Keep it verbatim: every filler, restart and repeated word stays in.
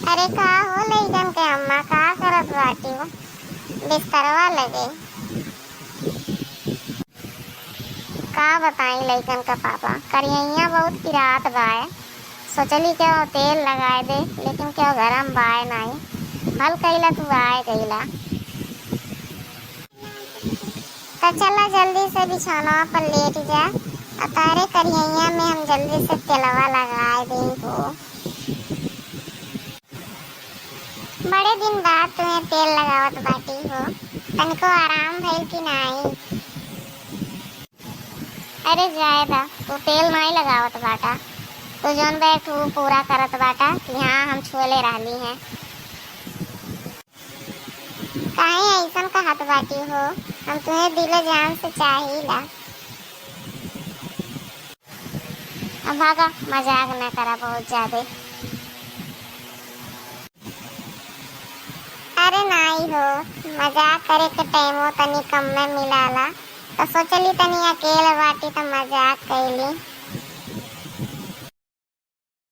अरे का हो लइकन के अम्मा, का करत बाटी हो बिस्तरवा लगे? का बताई लइकन का पापा, करियइया बहुत पिरात बाय। सोचली केहू तेल लगाए दे, लेकिन केहू घरम बाय नाई। भल कइला तू आए गइला। त चला जल्दी से बिछौनवा पर लेट जा, आ तोहरे करियइया में हम जल्दी से तेलवा लगाए देई हो। बड़े दिन बाद तुहे तेल लगावत बाटी हो, तनिको आराम भइल कि नाई? अरे जाए दा, तू तेल नाई लगावत बाटा, तू जौन बा एक ठो पूरा करत बाटा कि हाँ हम छुएले रहली हैं। काहे अइसन कहत बाटी हो? हम तुहे दिलो जान से चाहीला। अब भागा, मजाक ना करा बहुत ज्यादे। अरे नाई हो, मजाक करे के टाइमो तनी कम में मिलाला, तो सोचली तनी अकेले बाटी तो मजाक कैली।